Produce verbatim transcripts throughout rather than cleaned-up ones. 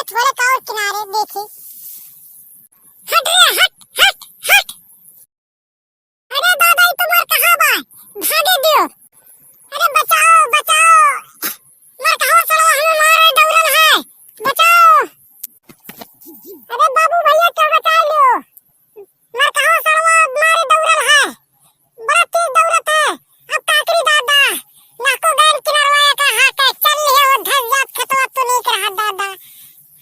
थोड़े का और किनारे देखी। हट रे, हट, हट, हट। अरे दादा, ई तो मरकहा बा, भागे दियो। अरे बचाओ, बचाओ, मरकहा सड़वा हमें मारे दौड़ल है, बचाओ। अरे बाबू भैया, क्यों बचा लियो? मरकहा सड़वा मारे दौड़ल है, बड़ा तेज दौड़त है। अब का करी दादा, लाको गैन किनरवा का हाके चल लिहे, वो धस जात खेतवा तो नीक रहा दादा।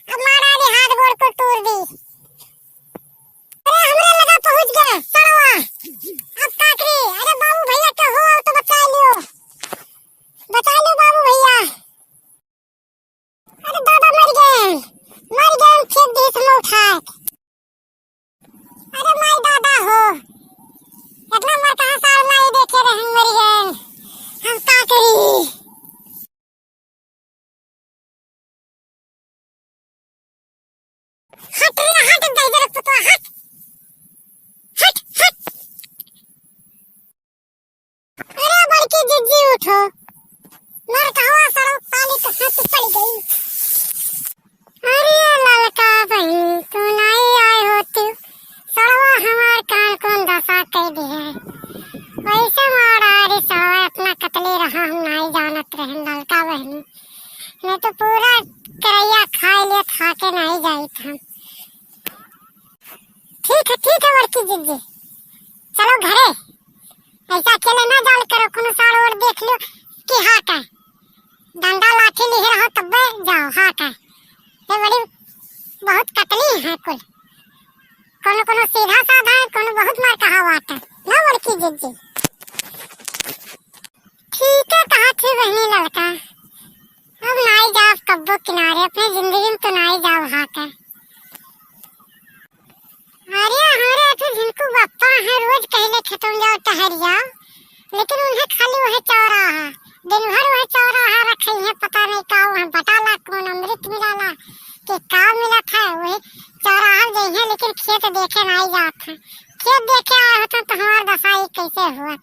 अब मारा रे, हाथ गोड़ को तोड़ दी। अरे हमरे लगा पहुँच गए सड़वा, अब का करी? अरे बाबू भैया, क्यों हो, तो बचा लियो, बचा लियो बाबू भैया। अरे दादा मर गए, मर गए, फेंक दी इसमें उठा के। अरे माई दादा हो, इतना मरकहा सार नाई देखे रहे, मर गए, हम का करी? हट रे, हट, दहिजर पुतवा, हट, हट, हट। अरे बड़की जिज्जी उठो, मरकहवा सड़वा पाली के हाथ पड़ गई। अरे ललका बहिन, तू नाई आए होती, सड़वा हमार कान कौन दशा कह दी है। वैसे मारा रे सड़वा इतना कतले रहा, हम नाई जानत रहे ललका बहिनी, नहीं तो पूरा करैया खाए ले खा के नाई जाइत हम। ठीक है, ठीक है बड़की जिज्जी, चलो घरे। ऐसा अकेले ना जाल करो, कोनो साल और देख लो कि हाँ का डंडा लाठी लिहे रहो तब्बे जाओ, हाँ का। ये बड़ी बहुत कतली है कुल, कोनो कोनो सीधा साधा है, कोनो बहुत मरकहा वाट है ना बड़की जिज्जी। ठीक है, कहा थी बहनी ललका, अब नाई जाब कब्बो किनारे, अपने जिंदगी में तो नाई जाब हाँ का। अरे हमरे अठे झिनकू बप्पा है, रोज कहले खेतों जाओ टहर जाओ, लेकिन उन्हें खाली वह चौराहा, दिन भर वह चौराहा रखे हैं, पता नहीं का वह बटाला कौन अमृत मिलाला कि का मिलत है, वही चौराहा जइहे, लेकिन खेत देखे नाई जात है। खेत देखे आए होते तो हमार दशा ये कैसे हुआ।